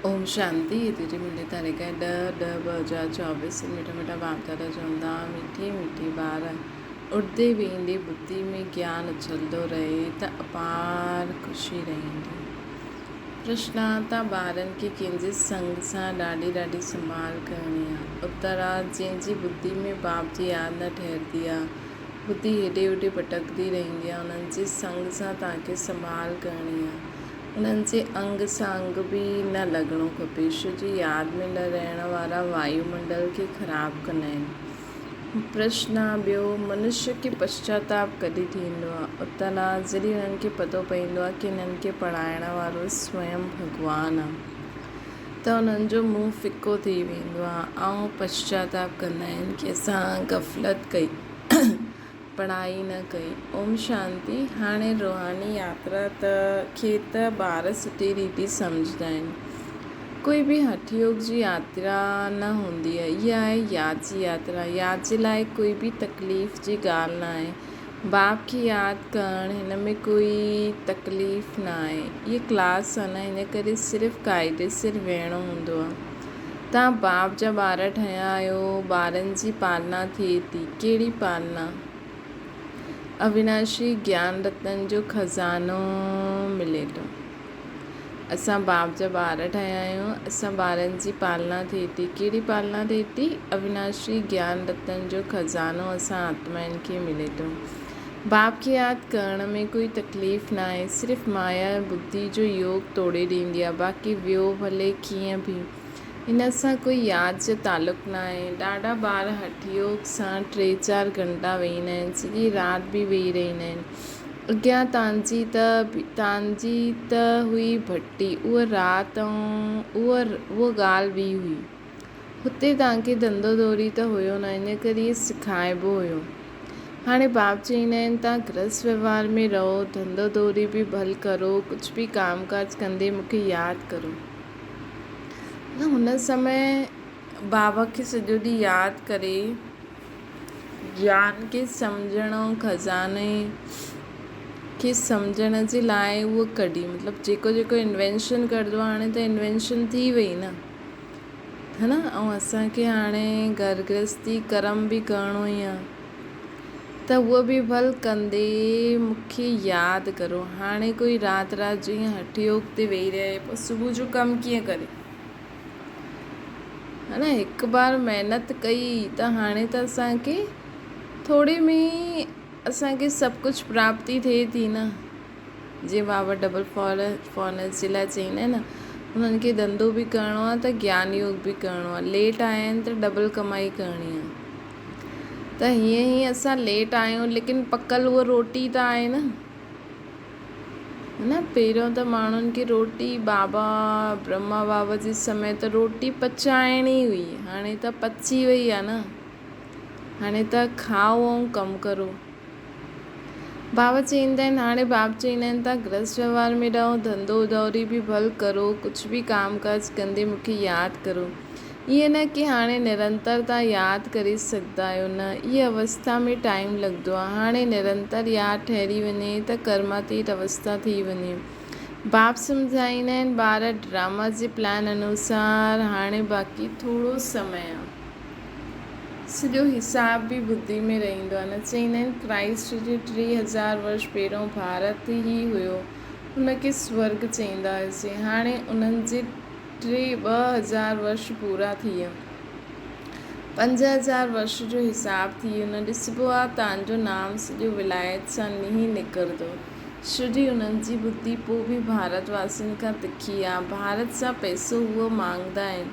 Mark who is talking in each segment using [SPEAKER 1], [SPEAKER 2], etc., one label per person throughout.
[SPEAKER 1] اوم شانتي هتي جي منهنجي تاريخ آهي ڏهه ڏهه 2024 سنڌ مٺا مٺا باپ دادا چوندا ها مٺي مٺي ٻار اڏندي ويهندي ٻڌي ۾ گيان اڇلندو رهي ته اپار خوشي رهندي. پرشن آ ته ٻارن کي ڪنهن جي سنگ سان ڏاڍي ڏاڍي سنڀال ڪرڻي آ. اتر آ جنهن جي ٻڌي ۾ باپ جي ياد نه ٺهرندي آ ٻڌي هيڏي هوڏي ڀٽڪندي رهندي آ انهن جي سنگ سان توهان کي سنڀال ڪرڻي آ. انهن جي انگ سان انگ به نه لڳڻو کپي، ڇو جو ياد ۾ نه رهڻ وارا وايو منڊل کي خراب ڪندا آهن. پرشن ٻيو، منشيه کي پشچاتاپ ڪڏهن ٿيندو آهي؟ اتر آهي، جڏهن انهن کي پتو پوندو آهي ڪي انهن کي پڙهائڻ وارو سويم ڀڳوان آهي ته انهن جو منهن ڦڪو ٿي ويندو آهي ۽ پشچاتاپ ڪندا آهن ڪي اسان غفلت ڪئي. پڙهائي نه ڪئي. اوم شانتي هاڻي روحاني ياترا ته کي ته ٻار سٺي ريتي سمجهندا آهن. ڪوئي به هٺ يوگ جي ياترا نه هوندي آهي. اها آهي ياد جي ياترا. ياد جي لاء ڪوئي به تڪليف جي ڳالهه نه آهي. باپ کي ياد ڪرڻ هن ۾ ڪوئي تڪليف نه آهي. اها ڪلاس آهي نه ان ڪري صرف قاعدي سر ويهڻو هوندو آهي. توهان باپ جا ٻار ٺهيا آهيو، ٻارن جي پالنا ٿئي ٿي. ڪهڙي پالنا؟ اويناشي گيان رتن جو خزانو ملي ٿو. اسان باپ جا ٻار ٺهيا آهيون، اسان ٻارن جي پالنا ٿئي ٿي. ڪهڙي پالنا ٿئي ٿي؟ اويناشي گيان رتن جو خزانو اسان آتمائن کي ملي ٿو. باپ کي ياد ڪرڻ ۾ ڪوئي تڪليف ناهي، صرف مايا ٻڌي جو يوگ توڙي ڏيندي آهي، باقي ويو ڀلي ڪيئن به. ان سان ڪوئي ياد جو تعلق ناهي. ڏاڍا ٻار هٺ يوگ سان ٽي چار گهنٽا ويهندا آهن، سڄي رات به ويهي رهندا آهن. اڳيان تانجي ته تانجي ته هئي ڀٽي، اها رات ۽ اها ڳالهه ٻي هئي. هتي توهان کي ڌنڌو ڌوري ته هيو نه، ان ڪري ائين سکائبو هيو. هاڻي باپ چئيندا آهن توهان گرهست وهنوار ۾ رهو، ڌنڌو ڌوري به ڀل ڪرو، ڪجهه به ڪام ڪاج ڪندي مون کي ياد ڪرو. نه هن سمي بابا کي سڄو ڏينهن ياد ڪري گيان کي سمجهڻ ۽ خزاني کي سمجهڻ جي لاء اهو ڪڍي مطلب جيڪو جيڪو انوينشن ڪرندو آهي هاڻي ته انوينشن ٿي وئي نه. ها نه ۽ اسان کي هاڻي گهر گرهستي ڪرم به ڪرڻو ئي آ ته اهو به ڀل ڪندي مون کي ياد ڪرو هاڻي ڪوئي رات رات جو ائين هٺ يوگ تي ويهي رهي پوء صبح جو ڪم ڪيئن ڪري ها نه هڪ بار محنت ڪئي ته هاڻي ته اسان کي ٿوري ۾ اسان کي سڀ ڪجهه پراپتي ٿئي ٿي نه. جيئن بابا ڊبل فارنرس جي لاء چئيندا آهن نه انهن کي ڌنڌو به ڪرڻو آهي ته گيان يوگ به ڪرڻو آهي ليٽ آيا آهن ته ڊبل ڪمائي ڪرڻي آهي ته هيئن هي اسان ليٽ آهيون ليڪن پڪل اها روٽي ته آهي نه نه پهريون ته ماڻهن کي روٽي بابا برهما بابا جي سمي ته روٽي پچائڻي هئي هاڻي ته پچي وئي آهي نه هاڻي ته کائو ۽ ڪم ڪرو. بابا چئيندا آهن، هاڻي باب چئيندا آهن ته گرهست وهنوار ۾ رهو، ڌنڌو اڌوري به ڀل ڪرو، ڪجهه به ڪام ڪاج ڪندي مون کي ياد ڪرو. ائين نه ڪي هاڻي نرنتر توهان ياد ڪري سگهندا آهيو، نه، اهي اوسٿا ۾ ٽائيم لڳندو آهي. هاڻي نرنتر ياد ٺهري وڃي ته ڪرماتيت اوسٿا ٿي وڃي. باب سمجهائيندا آهن، ٻار ڊراما جي پلان انوسار هاڻي باقي ٿورو سمي آهي. سڄو حساب به ٻڌي ۾ رهندو آهي. نه چئيندا آهن ڪرائسٽ جي 3000 ورش پهريون ڀارت ئي هيو. ان کي سورڳ چئيندا هياسين. هاڻي انهن جي ٽي 2000 ورش پورا ٿي ويا. 5000 ورش جو حساب ٿي ويو. نه ڏسبو آهي تان جو نام سڄو ولايت سان نهي نڪرندو. شري انهن جي ٻڌي پوء به ڀارت واسين کان تکي آهي. ڀارت سان پئسو هو مانگندا آهن.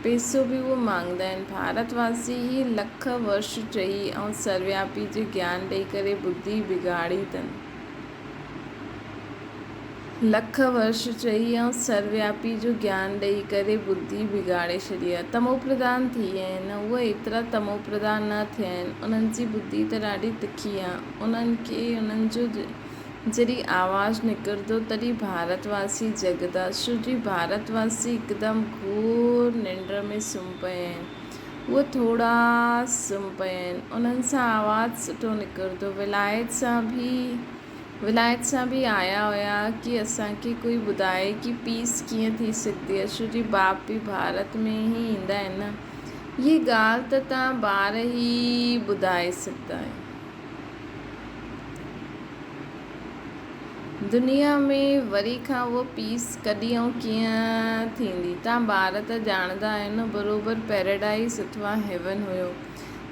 [SPEAKER 1] پئسو به اهو مانگندا آهن. ڀارت واسي هي لک ورش چئي ۽ سروياپي جو گيان ڏئي ڪري ٻڌي بگاڙي اٿن. لک ورش چئي ۽ سروياپي جو گيان ڏئي ڪري ٻڌي بگاڙي ڇڏي آهي. تمو پرڌان ٿي ويا آهن. اهي ايترا تمو پرڌان نه ٿيا آهن. انهن جي ٻڌي ته ڏاڍي تکي آهي. انهن کي انهن جو جڏهن آواز نڪرندو تڏهن ڀارت واسي جڳندا. سڄي ڀارت واسي هڪدم گهور ننڊ ۾ سمهي پيا آهن. اهي ٿورا سمهي پيا آهن. انهن سان آواز سٺو نڪرندو. ولايت سان به ولايت سان به آيا هيا ڪي اسان کي ڪوئي ٻڌائي ڪي پيس ڪيئن ٿي سگهندي آهي ڇو جي باپ به ڀارت ۾ ئي ايندا آهن نه هي ڳالهه ته توهان ٻار ئي ٻڌائي سگهندا آهيو. دنيا ۾ وري کان اهو پيس ڪڏهن ۽ ڪيئن ٿيندي توهان ٻار ته ڄاڻندا آهيو نه بروبر پيراڊائيز اٿوا هيون هيو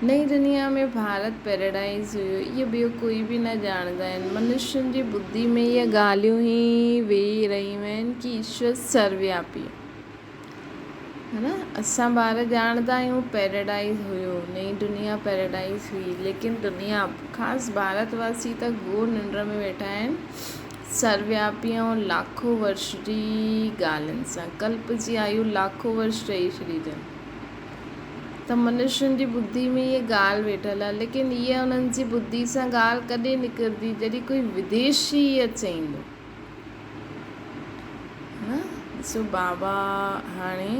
[SPEAKER 1] نئين دنيا ۾ ڀارت پيراڊائيز هيو اهو ٻيو ڪوئي به نه ڄاڻندا آهن منشين جي ٻڌي ۾ اهي ڳالهيون ئي ويهي رهيون آهن ڪي ايشور سروياپي آهي. ها نه اسان ٻار ڄاڻندا آهيون پيراڊائيز هيو نئين دنيا پيراڊائيز هئي ليڪن دنيا خاص ڀارت واسي ته گهور ننڊ ۾ ويٺا آهن سروياپي ۽ لاکو ورش جي ڳالهين سان ڪلپ جي آيو لاکو ورش چئي ڇڏي اٿن ته منشين جي ٻڌي ۾ اها ڳالهه ويٺل آهي ليڪن اها انهن جي ٻڌي سان ڳالهه ڪڏهن نڪرندي جڏهن ڪوئي وديشي اها چئيندو ڏسو بابا هاڻي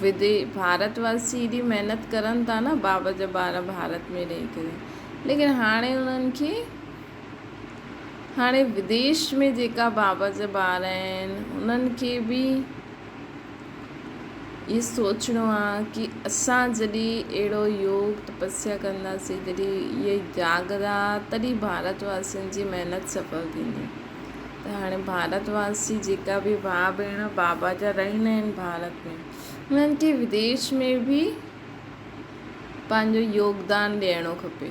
[SPEAKER 1] ودي ڀارت واسي ايڏي محنت ڪرن ٿا نه بابا جا ٻار ڀارت ۾ رهي ڪري ليڪن هاڻي انهن کي هاڻي وديش ۾ جيڪا بابا جا ٻار آهن انهن کي به اهو سوچڻو آ ڪي اسان جڏهن اهڙو يوگ تپسيا ڪنداسين جڏهن اهي جاڳندا تڏهن ڀارت واسين جي محنت سڦل ٿيندي ته هاڻي ڀارت واسي جيڪا به ڀاء ڀيڻ بابا جا رهندا آهن ڀارت ۾ انهن کي وديش ۾ به پنهنجو يوگدان ڏيڻو کپي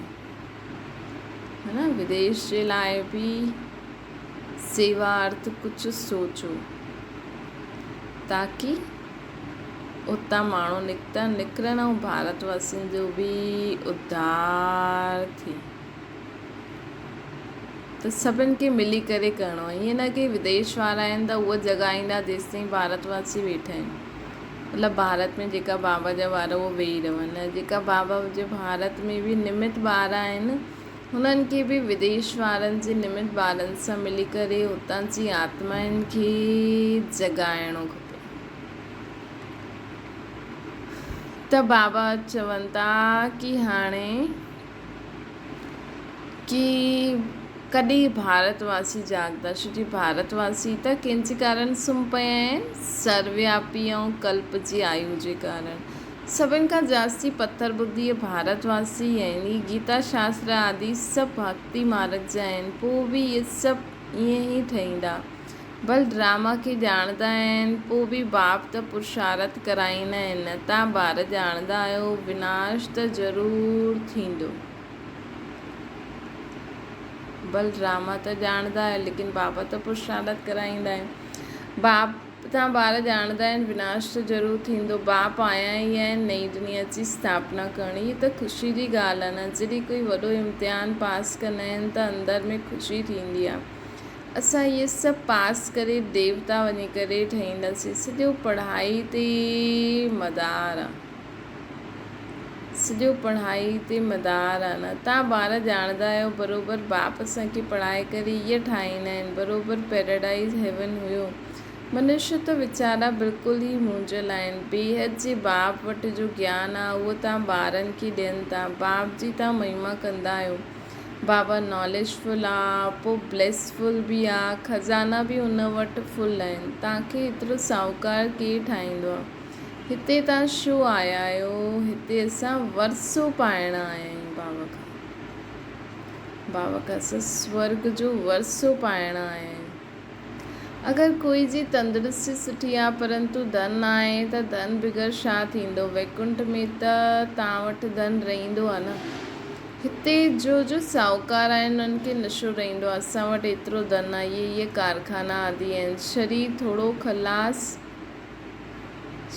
[SPEAKER 1] ها نه وديش جي لاء به سيوا ارٿ ڪجهه سوچو تاڪي اتان ماڻهو نڪتا نڪرن ۽ ڀارت واسين جو به اڌار ٿئي ته سڀن کي ملي ڪري ڪرڻو آهي ائين نه ڪي وديش وارا آهن ته اهي جڳائيندا جيستائين ڀارت واسي ويٺا آهن مطلب ڀارت ۾ جيڪا بابا جا ٻار اهي ويهي رهن نه جيڪا بابا جي ڀارت ۾ به نمت ٻار آهن هنن کي به وديش وارن جي نمت ٻارن سان ملي ڪري اتان جي آتمائن کي جڳائڻو کپي. ته بابا چون ٿا ڪي هاڻي ڪي ڪڏهن ڀارت واسي جاڳندا ڇو جي ڀارت واسي ته ڪنهن جي ڪارڻ سمهه پيا آهن سروياپي ۽ ڪلپ جي آيو جي ڪارڻ. سڀن کان جاستي پٿر ٻڌيء ڀارت واسي آهن. اهي گيتا شاستر آدي سڀ ڀڳتي مارگ جا آهن. پوء به اهي سڀ ائين ئي ٺهيندا. ڀل ڊراما کي ڄاڻندا آهن، پوء به باپ ته پرشارٿ ڪرائيندا آهن نه. تان ٻار ڄاڻندا آهيو، وناش ته ضرور ٿيندو. ڀل ڊراما ته ڄاڻندا آهيو، ليڪن بابا ته پرشارٿ ڪرائيندا آهن. باپ. تان ٻار ڄاڻندا آهن وناش ته ضرور ٿيندو. باپ آيا ئي آهن نئين دنيا جي اسٿاپنا ڪرڻ. هيء ته خوشي جي ڳالهه آهي نه. جڏهن ڪوئي وڏو امتحان پاس ڪندا آهن ته اندر ۾ خوشي ٿيندي آهي. اسان اهي سڀ پاس ڪري ديوتا وڃي ڪري ٺهينداسين. سڄو پڙهائي تي مدار آهي. سڄو پڙهائي تي مدار آ نه. تان ٻار ڄاڻندا آهيو بروبر باپ اسان کي پڙهائي ڪري ايئن ٺاهيندا آهن. بروبر پيراڊائيز هيون هيو. منشي ته ويچارا بلڪل ئي مونجهيل آهن. بيحد جي باپ وٽ جو گيان آ اهو تان ٻارن کي ڏين ٿا. باپ جي تان مهما ڪندا آهيو. بابا ناليج فل آ پو بليس فل به آ. خزانا به ان وٽ فل آهن. تان کي ايترو ساهوڪار ڪير ٺاهيندو آ. هتي توهان ڇو آيا آهيو؟ هتي اسان ورثو پائڻ آيا آهيون بابا کان. بابا کان اسان سورڳ جو ورثو پائڻ آيا آهيون. اگر ڪوئي جي تندرستي سٺي آ پرنتو ڌن ناهي ته ڌن بغير ڇا ٿيندو؟ ويڪنٺ ۾ ته توهان وٽ ڌن رهندو آ نه. هتي جو جو ساهوڪار آهن انهن کي نشو رهندو آ. اسان وٽ ايترو ڌن آ، اهي اهي ڪارخانا آدي آهن. شرير ٿورو خلاص.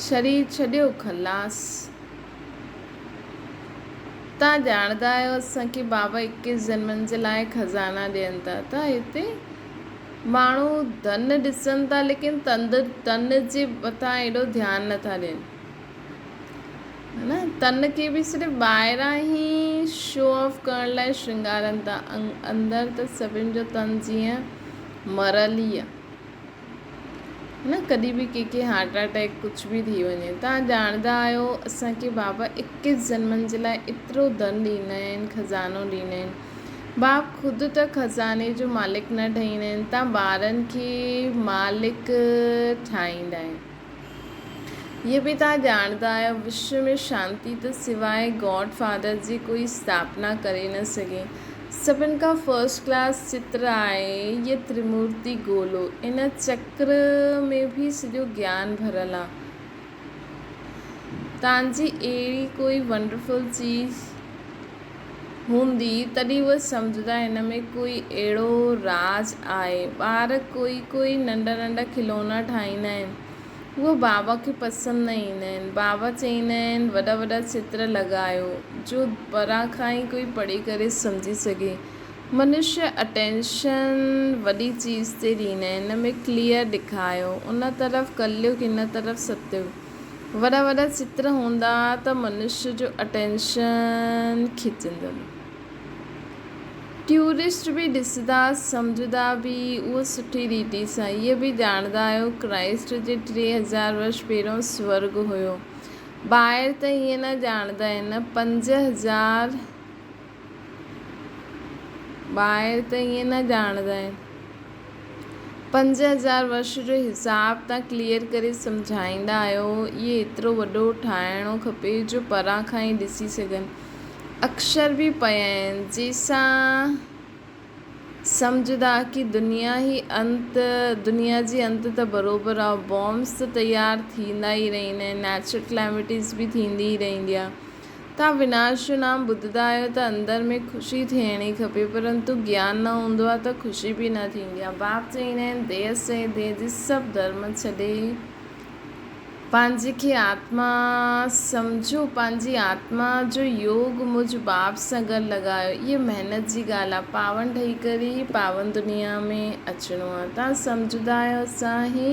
[SPEAKER 1] شرير ڇڏيو خلاص. توهان ڄاڻندا آهيو اسان کي بابا اڪيس جنمن جي لاء خزانا ڏين ٿا ته هتي ماڻهو ڌن ڏسن ٿا ليڪن تند تن جي مٿان ايڏو ڌيان نٿا ڏين نه تن کي به صرف ٻاهران ئي شو آف ڪرڻ لاء شرنگارن ٿا اندر ته سڀن جو تن جيئن مرل ئي آهي. نه ڪڏهن به ڪنهن کي هارٽ اٽيڪ ڪجهه به ٿي وڃي توهان ڄاڻندا آهيو اسان کي بابا اڪيس جنمن جي لاء ايترو ڌن ڏيندا آهن خزانو ڏيندا آهن باپ خود ته خزاني جو مالڪ نه ٺهيندا آهن، تان ٻارن کي مالڪ ٺاهيندا آهن. هيء به توهان ڄاڻندا آهيو، وشو ۾ شانتي ته سواء گاڊ فادر جي ڪوئي اسٿاپنا ڪري نه سگهي. سڀن کان فرسٽ ڪلاس چتر آهي هيء ترمورتي گولو. ان چڪر ۾ به سڄو گيان ڀريل آهي. توهان جي اهڙي ڪوئي ونڊرفل چيز هوندي تڏهن اهي سمجهندا هن ۾ ڪوئي اهڙو راز آهي. ٻار ڪوئي ڪوئي ننڍا ننڍا کلونا ٺاهيندا آهن. اهي بابا کي پسند نه ايندا آهن. بابا چئيندا آهن وڏا وڏا چتر لڳايو جو پران کان ئي ڪوئي پڙهي ڪري سمجهي سگهي. منشيه اٽينشن وڏي چيز تي ڏيندا آهن. هن ۾ ڪليئر ڏيکايو. ان طرف ڪليگ هن طرف ستيگ. وڏا وڏا چتر هوندا ته منشيه جو اٽينشن کچندو. ٽيورسٽ به ڏسندا سمجهندا به اهو سٺي ريتي سان. اهي به ڄاڻندا آهيو ڪرائسٽ جي 3000 ورش پهريون سورڳ هيو. ٻاهر ته ائين نه ڄاڻندا آهن. 5000 ٻاهر ته ائين نه ڄاڻندا آهن. 5000 ورش جو حساب تان ڪليئر ڪري سمجهائيندا آهيو. اهي ايترو وڏو ٺاهڻو کپي جو پران کان ئي ڏسي سگهن. اڪشر به پيا آهن جنهن سان سمجهندا ڪي دنيا هي انت دنيا جي انت ته بروبر آ. بامس ته تيار ٿيندا ئي رهندا آهن. نيچرل ڪليمٽيز به ٿيندي ئي رهندي آ. توهان وناش جو نام ٻڌندا آهيو ته اندر ۾ خوشي ٿيڻي کپي پرنتو گيان نه هوندو آهي ته خوشي به نه ٿيندي آهي. باپ چئيندا آهن ديهه سهي ديهه جي سڀ ڌرم ڇڏي پنهنجي کي آتما سمجهو پنهنجي آتما جو يوگ مجھ باپ سان گڏ لڳايو اهي محنت جي ڳالهه آهي پاون ٺهي ڪري ئي پاون دنيا ۾ اچڻو آهي توهان سمجهندا آهيو اسان هي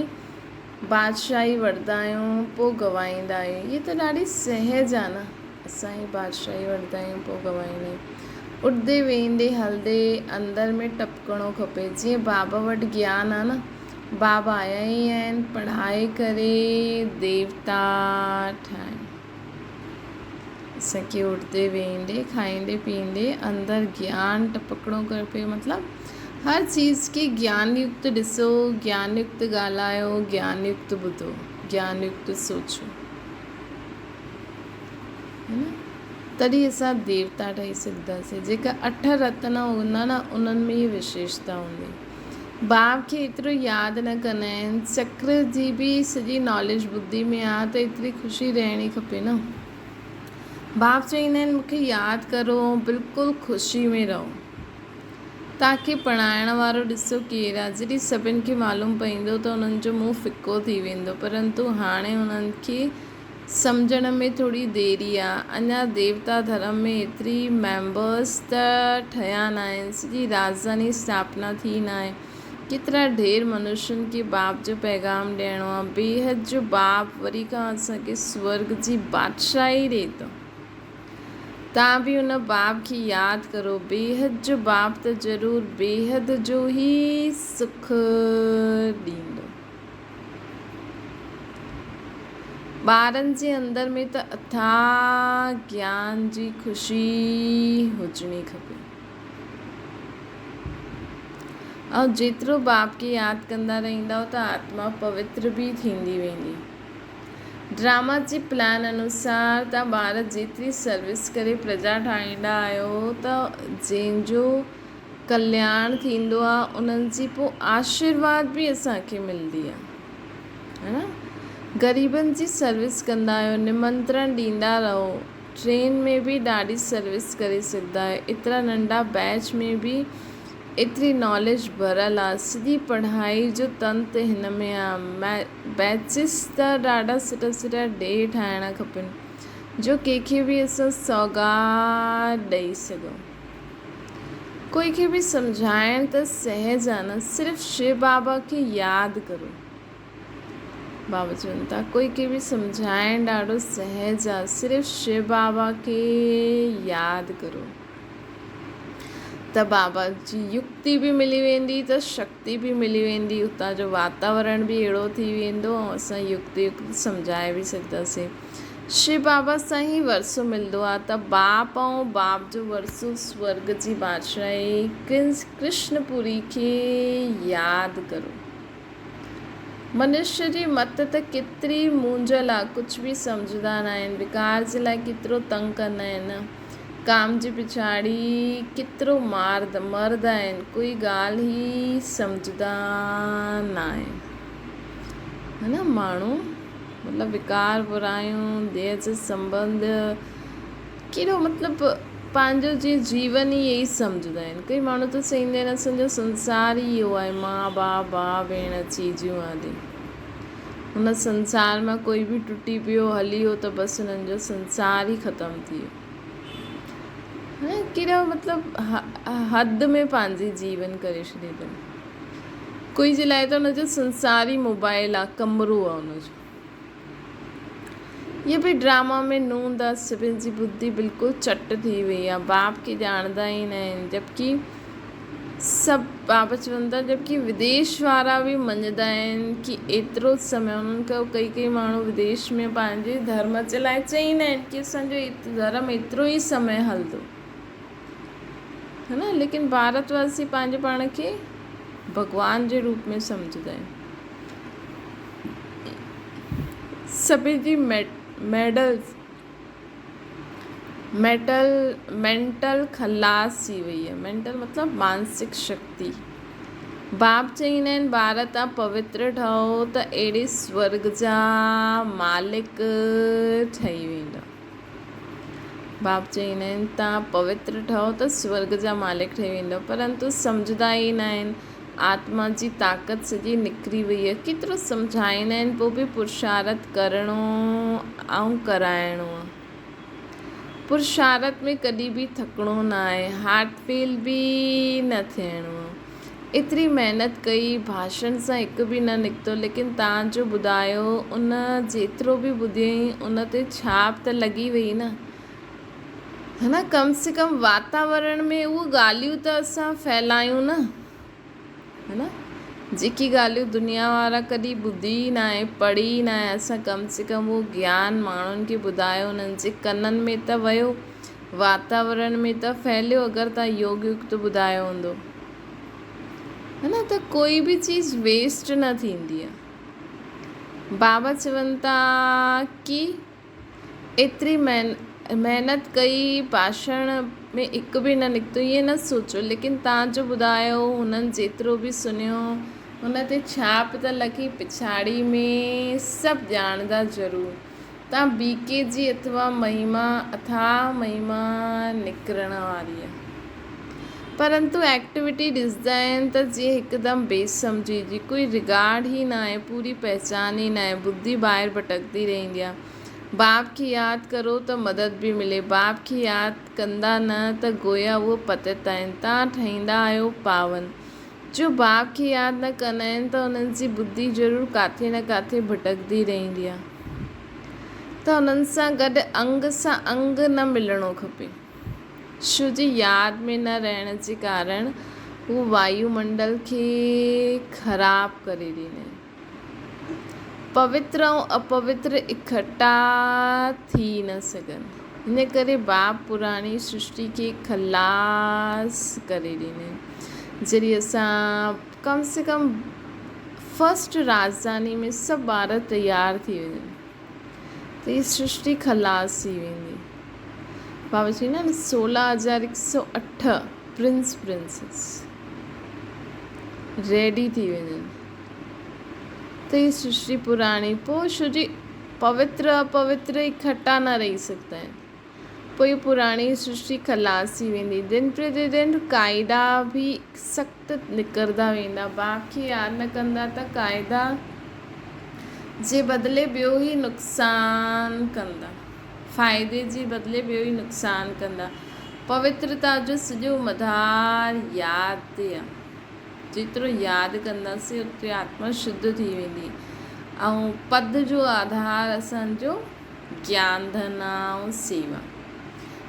[SPEAKER 1] بادشاهي وٺندا آهيون پوء گنوائيندا آهيون. هيء ته ڏاڍي سهج آهي نه. اسان ئي بادشاهي وٺندا آهيون پوء گنوائيندا آهيون. اڏندي ويهندي هلندي اندر ۾ ٽپڪڻو کپي. جيئن بابا وٽ گيان آهي نه. بابا آيا ئي آهن پڙهائي ڪري ديوتا ٺاهڻ. اسان کي اڏندي ويهندي کائيندي پيئندي اندر گيان ٽپڪڻو کپي مطلب هر چيز کي گيان يڪت ڏسو، گيان يڪت ڳالهايو، گيان يڪت ٻڌو، گيان يڪت سوچو. تڏهن اسان ديوتا ٺهي سگهنداسين. جيڪا اٺ رتن هوندا نه انهن ۾ هي وشيشتا هوندي. باپ کي ايترو ياد نه ڪندا آهن. چڪر جي به سڄي ناليج ٻڌي ۾ آ ته ايتري خوشي رهڻي کپي نه. باپ چئيندا آهن مون کي ياد ڪرو ۽ بلڪل خوشي ۾ رهو. توهان کي پڙهائڻ وارو ڏسو ڪير آ. جڏهن سڀن کي معلوم پئيندو ته انهن جو منهن ڦڪو ٿي ويندو. پرنتو هاڻي انهن کي سمجهڻ ۾ ٿوري ديري آ. اڃا ديوتا ڌرم ۾ ايتري ميمبرس ته ٺهيا ناهن. سڄي راڄڌاني اسٿاپنا ٿي ناهي. ڪيترا ڍير منشين کي باپ جو پيغام ڏيڻو آ. بيحد جو باپ وري کان اسان کي سورڳ جي بادشاهي ڏئي ٿو. توهان به ان باپ کي ياد ڪرو. بيحد جو باپ ته ضرور بيحد جو ئي سک ڏيندو. ٻارن جي اندر ۾ ته اٿاهه گيان جي خوشي هجڻي کپي. ۽ جيترو باپ کي ياد ڪندا رهندؤ ته آتما پوتر به ٿيندي ويندي. ڊراما جي پلان انوسار تان ٻار جيتري سروس ڪري پرجا ٺاهيندا آهيو ته جنهن جو ڪلياڻ ٿيندو آهي انهن جي پوء آشيرواد به اسان کي ملندي آهي ها نه غريبن جي سروس ڪندا آهيو نمنترڻ ڏيندا رهو ٽرين ۾ به ڏاڍي سروس ڪري سگهندا آهيو ايترا ننڍا بيچ ۾ به ايتري ناليج ڀريل آ سڄي پڙهائي جو تنت هن ۾ آ بيچز ته ڏاڍا سٺا سٺا ڊي ٺاهڻا کپن جو ڪنهن کي به اسان سوغات ڏئي سگهون ڪوئي کي به سمجهائڻ ته سهج آ نه صرف شو بابا کي ياد ڪرو بابا چون ٿا ڪوئي کي به سمجهائڻ ڏاڍو سهج آ صرف شو بابا کي ياد ڪرو ته بابا جي يڪتي به ملي ويندي ته شڪتي به ملي ويندي اتان جو واتاورڻ به اهڙو ٿي ويندو ۽ اسان يڪتي يڪت سمجهائي به سگهنداسين. شو بابا سان ئي ورثو ملندو آهي ته باپ ۽ باپ جو ورثو سورڳ جي بادشاهي ڪرشن پوري کي ياد ڪرو. منشيء جي مت ته ڪيتري مونجهيل آ، ڪجهه به سمجهندا ناهن، وڪار جي لاء ڪيترو تنگ ڪندا آهن، ڪام جي پڇاڙي ڪيترو مارد مرد آهن، ڪوئي ڳالهه ئي سمجهندا ناهن. ها نه ماڻهو مطلب وڪار برايون، ديهه جا سنٻنڌ، ڪيڏو مطلب پنهنجو جيئن جيون ئي اهي سمجهندا آهن. ڪئي ماڻهو ته چئيندا آهن اسان جو سنسار ئي اهو آهي ماء باپ ڀاء ڀيڻ چيزيون آدي. هن سنسار مان ڪوئي به ٽٽي پيو هلي ويو ته بس انهن جو سنسار ئي ختم ٿي ويو. ڪيڏا مطلب حد ۾ پنهنجي جيون ڪري ڇڏي اٿن. ڪوئي جي لاء ته ان جو سنسار ئي موبائل آهي ڪمرو آهي ان جو. اهي به ڊراما ۾ نوند آ سڀن جي ٻڌي بلڪل چٽ ٿي وئي آ باپ کي ڄاڻندا ئي نه آهن جبڪه سڀ بابا چون ٿا جبڪه وديش وارا به مڃدا آهن ڪي ايترو سمي انهن کان ڪئي ڪئي ماڻهو وديش ۾ پنهنجي ڌرم جي لاء چئيندا آهن ڪي اسان جو ڌرم ايترو ئي سمي هلندو ها نه ليڪن ڀارت واسي پنهنجي پاڻ کي ڀڳوان جي روپ ۾ سمجهندا آهن سڀني جي ميڊلز ميٽل مينٽل خلاص ٿي وئي آهي مينٽل مطلب مانسڪ شڪتي باپ چئيندا آهن ٻار تان پوتر ٺهو ته اهڙي سورگ جا مالڪ ٺهي ويندا باپ چئيندا آهن تان پوتر ٺهو ته سورگ جا مالڪ ٺهي ويندؤ پرنتو سمجهندا ئي نه آهن آتما جي طاقت سڄي نڪري وئي آهي ڪيترو سمجهائيندا آهن پوء به پرشارت ڪرڻو ۽ ڪرائڻو آهي پرشارت ۾ ڪڏهن به ٿڪڻو نه آهي هارٽ فيل به نه ٿيڻو آهي ايتري محنت ڪئي، ڀاشڻ سان هڪ به نه نڪتو، ليڪن تان جو ٻڌايو، ان جيترو به ٻڌيائين، ان تي ڇاپ ته لڳي وئي نه. ها نه، ڪم سي ڪم واتاورڻ ۾ اهي ڳالهيون ته اسان ڦهلايون نه. ها نه، جيڪي ڳالهيون دنيا وارا ڪڏهن ٻڌي ئي ناهي، پڙهي ئي ناهي، اسان ڪم سي ڪم اهو گيان ماڻهن کي ٻڌايو، انهن جي ڪنن ۾ ته ويو، واتاورڻ ۾ ته ڦهليو، اگر تان يوگ يڪت ٻڌايو هوندو. ها نه ته ڪوئي به چيز ويسٽ نه ٿيندي آ. بابا چون ٿا ڪي ايتري محنت ڪئي ڀاشڻ ۾ هڪ به نه نڪتو ائين نه سوچو ليڪن تان جو ٻڌايو هنن جيترو به سنيو هن تي ڇاپ ته لڳي پڇاڙي ۾ سڀ ڄاڻندا ضرور تان بي ڪي جي اٿوا مهما اٿاهه مهما نڪرڻ واري آ. پرنتو ايڪٽيوٽي ڏسندا آهن ته جيئن هڪدم بي سمجهي جي ڪوئي رگارڊ ئي ناهي پوري پهچان ئي ناهي ٻڌي ٻاهر ڀٽڪندي رهندي آ. باپ کي ياد ڪرو ته مدد به ملي باپ کي ياد ڪندا نه ته گويا اهو پتت آهن تان ٺهيندا آهيو پاون جو باپ کي ياد نه ڪندا آهن ته انهن جي ٻڌي ضرور ڪاٿي نه ڪاٿي ڀٽڪندي رهندي آهي ته انهن سان گڏ انگ سان انگ نه ملڻو کپي. شو جي ياد ۾ نه رهڻ جي ڪارڻ هو وايو منڊل کي خراب ڪري ڏيندا آهن. پوتر ۽ اپوتر اڪٺا ٿي نه سگهن. ان ڪري باپ پراڻي سرشٽي کي خلاص ڪري ڏني. جڏهن اسان ڪم سي ڪم فرسٽ راڄڌاني ۾ سڀ ٻار تيار ٿي وڃن ته هي سرشٽي خلاص ٿي ويندي. بابا چئي نه 16108 پرنس پرنسز ريڊي ٿي وڃن. ته هي سرشٽي پراڻي پوء ڇو جي پوتر اپوتر اڪٺا نه رهي سگهندا آهن. پوء هي پراڻي سرشٽي خلاص ٿي ويندي. دن پرتي دن قاعدا به سخت نڪرندا ويندا. باپ کي ياد نه ڪندا ته قاعدا جي بدلي ٻيو ئي نقصان ڪندا. فائدي جي بدلي ٻيو ئي نقصان ڪندا. پوترتا جو سڄو مدار ياد تي آهي. جيترو ياد ڪنداسين اوتري آتما شڌ ٿي ويندي ۽ پد جو آڌار اسان جو گيان ڌن آ ۽ سيوا.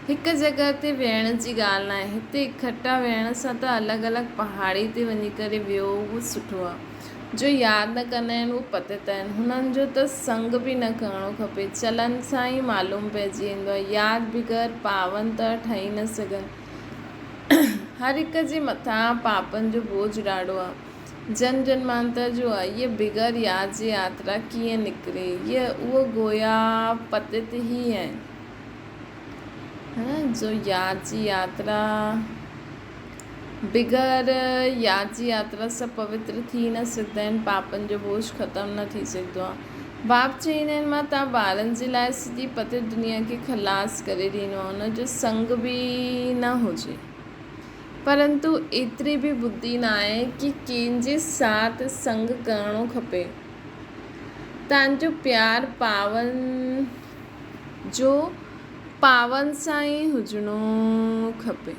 [SPEAKER 1] هڪ جڳهه تي ويهڻ جي ڳالهه ناهي. هتي اڪٺا ويهڻ سان ته الڳ الڳ پهاڙي تي وڃي ڪري ويهو اهو سٺو آ. جو ياد نه ڪندا آهن اهي پتت آهن. هنن جو ته سنگ به نه ڪرڻو کپي. چلن سان ئي معلوم پئجي ويندو آهي. ياد بغير پاون ته ٺهي نه سگهن. هر هڪ جي مٿان پاپن جو بوجهه ڏاڍو آهي. جنم جنمانتر جو آهي. هيء بغير ياد جي ياترا ڪيئن نڪري؟ هيء اهو گويا پتت ئي آهن. جو ياد جي ياترا. بغير ياد جي ياترا سان پوتر ٿي نه سگهندا آهن، پاپن جو بوجهه ختم نه ٿي سگهندو آهي. باپ چئيندا آهن، مان توهان ٻارن جي لاء سڄي پتيت دنيا کي خلاص ڪري ڏيندو آهيان، ان جو سنگ به نه هجي. پرنتو ايتري به ٻڌي ناهي ڪي ڪنهن جي ساٿ سنگ ڪرڻو کپي. تان جو پيار پاون جو پاون سان ئي هجڻو کپي.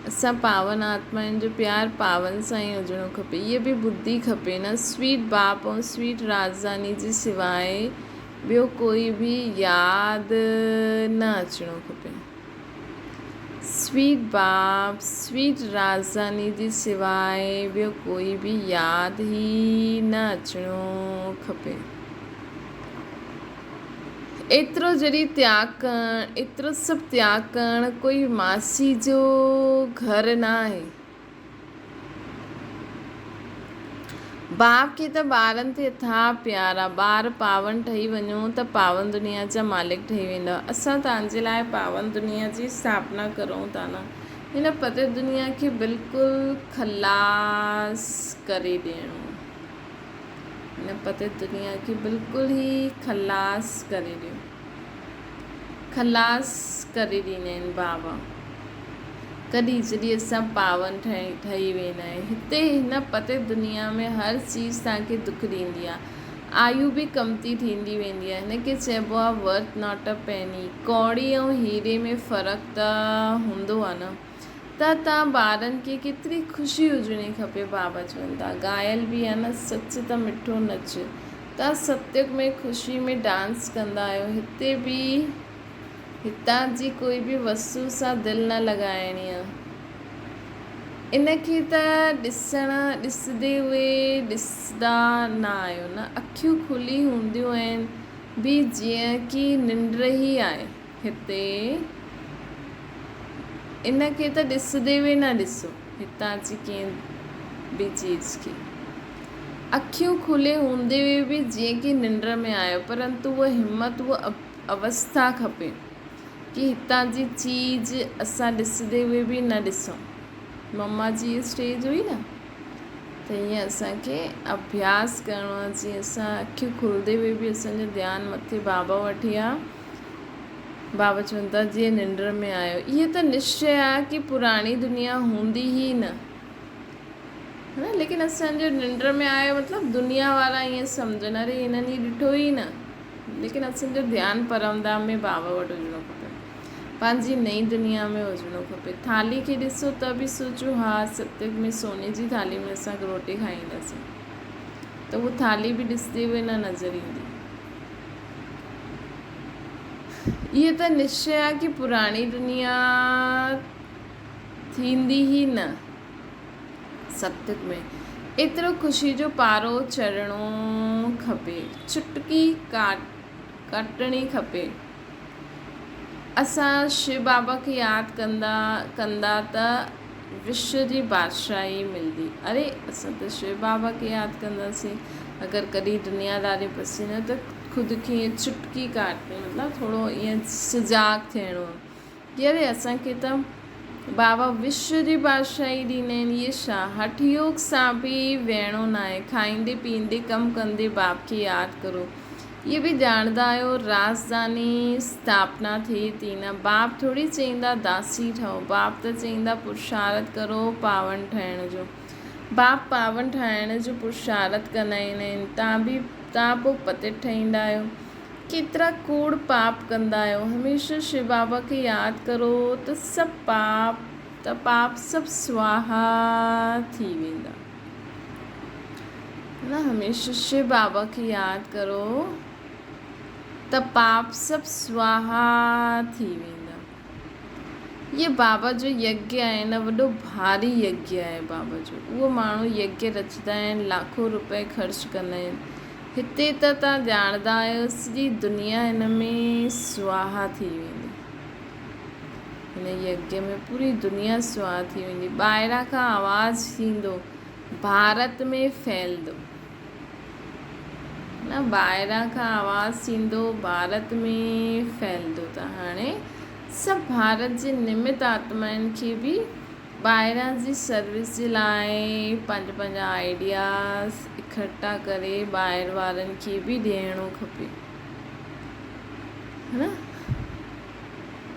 [SPEAKER 1] اسان پاون آتمائن جو پيار پاون سان ئي هجڻو کپي. هيء به ٻڌي کپي نه سويٽ باپ ۽ سويٽ راڄڌاني جي سواء ٻيو ڪوئي به ياد نه اچڻو کپي. سويٽ باپ، سويٽ راڄڌاني جي سواء ٻيو ڪوئي به ياد ئي نه اچڻو کپي. ايترو جڏهن تياڳ ڪرڻ، ايترو سڀ تياڳ ڪرڻ ڪوئي ماسي جو گهر نه آهي. باپ کي ته ٻارن تي اٿاهه پيار آ. ٻار پاون ٺهي وڃو ته پاون دنيا جا مالڪ ٺهي ويندؤ. اسان توهان جي لاء پاون دنيا جي اسٿاپنا ڪرون ٿا نه. هن پتيت دنيا کي بلڪل خلاص ڪري ڏيڻو. هن پتيت دنيا کي بلڪل ئي خلاص ڪري ڏيو. خلاص ڪري ڏيندا آهن بابا. ڪڏهن جڏهن اسان پاون ٺهي ويندا آهيون. هتي هن پتيت دنيا ۾ هر چيز توهان کي دک ڏيندي آهي. آيو به ڪمتي ٿيندي ويندي آهي. هن کي چئبو آهي ورٿ not a پيني. ڪوڙي ۽ هيري ۾ فرق ته هوندو آهي نه. ته تان ٻارن کي ڪيتري خوشي هجڻي کپي بابا چون ٿا ڳايل به آ نه سچ ته مٺو نچ تان ستيوگ ۾ خوشي ۾ ڊانس ڪندا آهيو هتي به هتان جي ڪوئي به وستو سان دل نه لڳائڻي آ ان کي ته ڏسڻ ڏسندي اهي ڏسندا نه آهيو نه اکيون کلي هونديون آهن به جيئن ڪي ننڊ ئي آهي. هتي ان کي ته ڏسندي به نه ڏسو، هتان جي ڪنهن به چيز کي. اکيون کلي هوندي به جيئن ڪي ننڊ ۾ آهيو، پرنتو اها همت، اها اوسٿا کپي ڪي هتان جي چيز اسان ڏسندي به نه ڏسون. مما جي اسٽيج هئي نه، ته ائين اسان کي اڀياس ڪرڻو آهي، جيئن اسان اکيون کلندي به اسان جو ڌيان مٿي بابا وٽ ئي آهي. بابا چون ٿا جيئن ننڊ ۾ آيو. اهو ته نشچي آهي ڪي پراڻي دنيا هوندي ئي نه. نه ليڪن اسان جو ننڊ ۾ آيو مطلب دنيا وارا ائين سمجهن اري هنن هي ڏٺو ئي نه. ليڪن اسان جو ڌيان پرم ڌام ۾ بابا وٽ هجڻو کپي. پنهنجي نئين دنيا ۾ هجڻو کپي. ٿالهي کي ڏسو ته به سوچو ها ستيگ ۾ سوني جي ٿالهي ۾ اسان روٽي کائينداسين. ته هو ٿالهي به ڏسندي به نه نظر ايندي. اهو ته نشچي آهي ڪي پراڻي دنيا ٿيندي ئي نه. ستيگ ۾ ايترو خوشي جو پارو چڙهڻو کپي، چٽڪي ڪاٽڻي کپي. اسان شو بابا کي ياد ڪندا ڪندا ته وشو جي بادشاهي ملندي. اري اسان ته شو بابا کي ياد ڪنداسين. اگر ڪڏهن دنياداري پسي نه ته خود کي ائين چٽڪي ڪاٽڻي مطلب ٿورو ائين سجاڳ ٿيڻو ڪي اري اسان کي ته بابا وشو جي بادشاهي ڏيندا آهن اهي ڇا هٺ يوگ سان به ويهڻو ناهي کائيندي پيئندي ڪم ڪندي باپ کي ياد ڪرو اهي به ڄاڻندا آهيو رازداني اسٿاپنا ٿئي ٿي نه باپ ٿوري چئيندا داسي ٺهو باپ ته چئيندا پرشارت ڪرو پاون ٺهڻ جو باپ پاون ٺاهڻ جو پرشارت ڪندا آهن تان به تان پوء پتيت ٺهيندا آهيو ڪيترا ڪوڙ پاپ ڪندا آهيو هميشه شو بابا کي ياد ڪرو ته سڀ پاپ ته پاپ سڀ سواها ٿي ويندا. نه هميشه شو بابا کي ياد ڪرو ته پاپ سڀ سواها ٿي ويندا. اهي بابا جو يگيه آهي نه وڏو ڀاري يگيه آهي بابا جو. اهو ماڻهو يگيه رچندا آهن، لاکون روپيه خرچ ڪندا آهن. هتي ته توهان ڄاڻندا آهيو سڄي دنيا هن ۾ سواها ٿي ويندي. هن يگيه ۾ پوري دنيا سواها ٿي ويندي. ٻاهران کان آواز ٿيندو، ڀارت ۾ ڦهلندو. نه ٻاهران کان آواز ٿيندو، ڀارت ۾ ڦهلندو ته هاڻي سڀ ڀارت جي نمت آتمائن کي به ٻاهران جي سروس جي لاء پنهنجا پنهنجا آئيڊياز اڪٺا ڪري ٻاهر وارن کي به ڏيڻو کپي ها نه.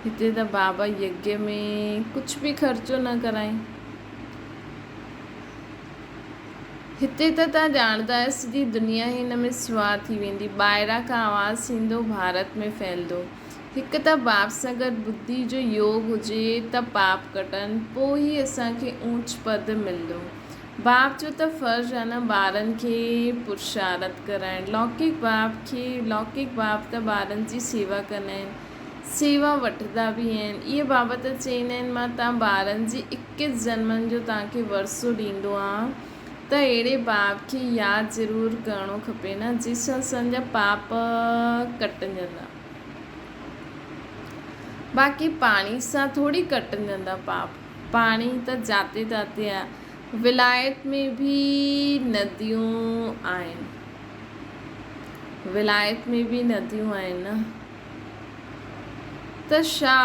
[SPEAKER 1] هتي ته بابا يگيه ۾ ڪجهه به خرچو نه ڪرائين. هتي ته توهان ڄاڻندا آهيو سڄي دنيا ئي هن ۾ سواهه ٿي ويندي. ٻاهران کان آواز ٿيندو ڀارت ۾ ڦهلندو. هڪ ته باپ سان گڏ ٻڌي جو يوگ هجي ته پاپ ڪٽن پوء ئي اسان کي اونچ پد ملندو. باپ جو ته فرض آهي نه ٻارن کي پرشارت ڪرائڻ. لوڪڪ باپ کي لوڪڪ باپ ته ٻارن جي سيوا ڪندا آهن. سيوا وٺندا به آهن. اهي بابا ته چئيندا آهن مان توهان ٻارن جي اڪيس جنمن جو توهان کي ورثو ڏيندو آهيان ته اهڙي باپ کي ياد ضرور ڪرڻو کپي نه جنهن سان اسان جا پاپ ڪٽجندا. باقي پاڻي سان ٿوري ڪٽجندا پاپ. پاڻي ته جاتي تاتي آهي. ولايت ۾ به نديون آهن. ولايت ۾ به نديون آهن نه. ته ڇا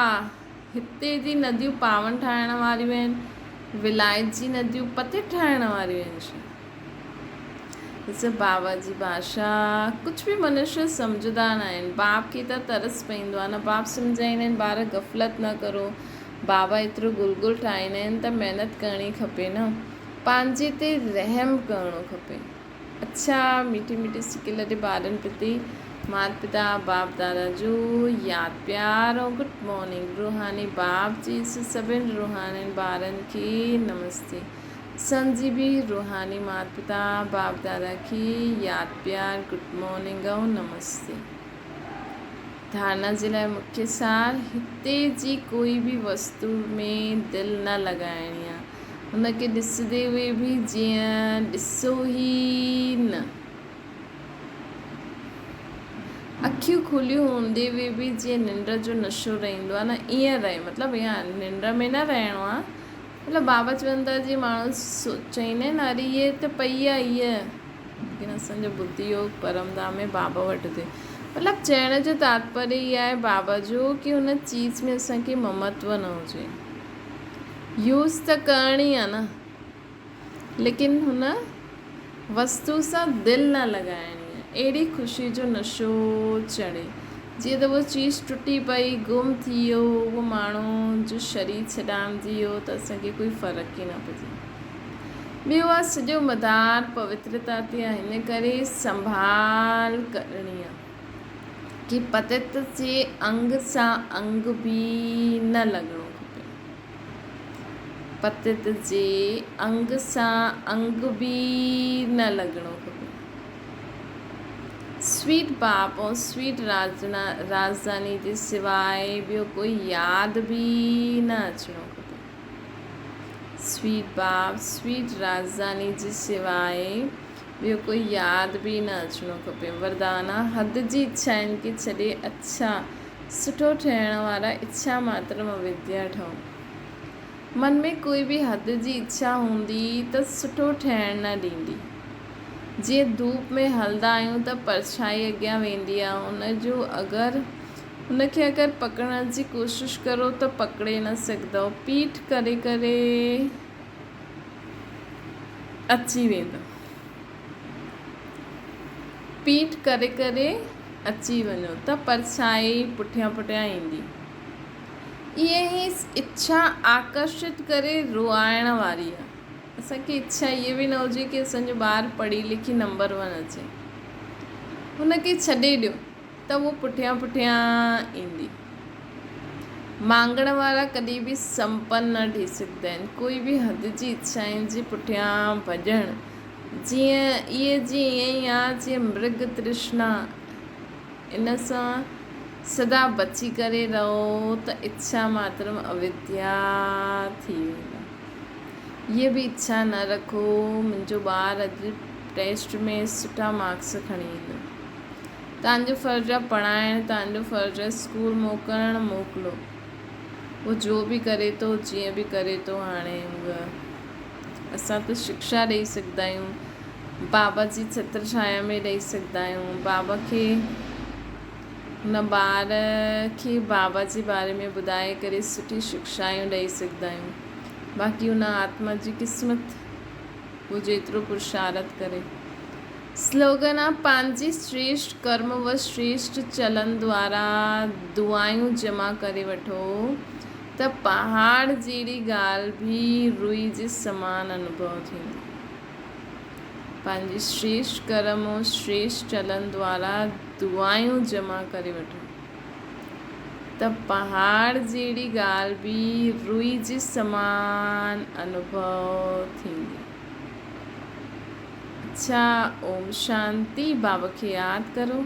[SPEAKER 1] هتي جي نديون پاون ٺاهڻ واريون آهن، ولايت جي نديون پتي ٺاهڻ واريون آهن ڇا؟ ڏس بابا جي ڀاشا ڪجهه به منشيه سمجهدا نه آهن. باپ کي ته ترس پئيندو آهي نه باپ سمجهائيندا آهن ٻار غفلت نه ڪرو. بابا ايترو گل گل ٺاهيندا آهن ته محنت ڪرڻي کپي نه. پنهنجي تي رحم ڪرڻو کپي. اڇا ميٺي ميٺي سڪيل ڏي ٻارن پرتي مات پتا باپ دادا جو ياد پيار ۽ گڊ مارننگ روحاني باپ جي سڀن روحانين ٻارن کي نمستي اسان جي به روحاني مات پتا باپ دادا کي ياد پيار گڊ مارننگ ۽ نمستي. ڌارنا جي لاء مکيه سار هتي جي ڪوئي به وستو ۾ دل نه لڳائڻي آ. هن کي ڏسندي هئي به جيئن ڏسو ئي نه. اکيون کليون هوندي هئي به جيئن ننڊ جو نشو رهندو آ نه ائين رهي مطلب اها ننڊ ۾ نه رهڻو آ مطلب بابا چون ٿا جيئن ماڻهو چئيندا آهن اري هيء ته پئي آ هيء ليڪن اسان جو ٻڌي يوگ پرم ڌام ۾ بابا وٽ ٿئي مطلب چئڻ جو تاتپريه هي آهي بابا جو ڪي هن چيز ۾ اسان کي ممتو نه هجي يوز ته ڪرڻي آ نه ليڪن هن وستو سان دل نه لڳائڻي آ اهڙي خوشي جو نشو چڙهي جيئن ته اها چيز ٽٽي پئي گم ٿي ويو اهو ماڻهو جو شرير ڇڏامجي ويو ته اسان کي ڪوئي فرق ئي نه پئجي. ٻيو آ سڄو مدار پوترتا تي آ ان ڪري سنڀال ڪرڻي آ ڪي پتت جي انگ سان انگ به نه لڳڻو کپي. پتت جي انگ سان انگ به نه لڳڻو کپي. سويٽ باپ ۽ سويٽ راڄڌاني جي سواء ٻيو ڪوئي ياد به نه اچڻو کپي. سويٽ باپ، سويٽ راڄڌاني جي سواء ٻيو ڪوئي ياد به نه اچڻو کپي. وردانا، حد جي اڇائن کي ڇڏي اڇا، سٺو ٺهڻ وارا اڇا ماتر اووديا ٺهو. من ۾ ڪوئي به حد جي اڇا هوندي ته سٺو ٺهڻ نه ڏيندي. جيئن ڌوپ ۾ هلندا آهيون ته پرڇائي اڳيان ويندي آهي، ان جو اگر هن کي اگر پڪڙڻ جي ڪوشش ڪرو ته پڪڙي نه سگهندؤ، پيٺ ڪري ڪري اچي ويندؤ. پيٺ ڪري ڪري اچي وڃو ته پرڇائي پٺيان پٺيان ايندي. ائين ئي اڇا آڪرشت ڪري روئائڻ واري آهي. اسان کي اڇا اها به نه هجي ڪي اسان جو ٻار پڙهي لکي نمبر ون اچي. هن کي ڇڏي ڏيو. ته هوء پٺيان پٺيان ايندي. مانگڻ وارا ڪڏهن به سمپن نه ٺھي سگهندا آهن. ڪوئي به حد جي اڇائن جي پٺيان ڀڄڻ جيئن اهي جيئن ائين ئي آ جيئن مرگ ترشنا ان سان سدا بچي ڪري رهو ته اڇا ماترم اوديا ٿي ويندا. هيء به اڇا نه رکو منهنجو ٻار اڄ ٽيسٽ ۾ سٺا مارڪس کڻي ايندو. توهان جو فرض آهي پڙهائڻ، توهان جو فرض آهي اسڪول موڪلڻ، موڪلو. هو جو به ڪري ٿو، جيئن به ڪري ٿو هاڻي هوء اسان ته شڪشا ڏئي سگهندا آهيون. بابا جي ڇتر ڇايا ۾ ڏئي سگهندا آهيون. بابا کي هن ٻار کي بابا جي باري ۾ ٻڌائي ڪري سٺي شڪشايون ڏئي سگهندا آهيون. باقي ان آتما جي قسمت هو جيترو پرشارٿ ڪري. سلوگن آ پنهنجي شريشٽ ڪرم و شريشٽ چلن دوارا دعايون جمع ڪري وٺو ته پهاڙ جهڙي ڳالهه به روئي جي سمان انوڀو ٿيندي. پنهنجي شريشٽ ڪرم و شريشٽ چلن دوارا دعايون جمع ڪري وٺو ته پهاڙ جهڙي ڳالهه به روئي جي سمان انوڀو ٿيندي. اڇا اوم شانتي بابا کي ياد ڪرو.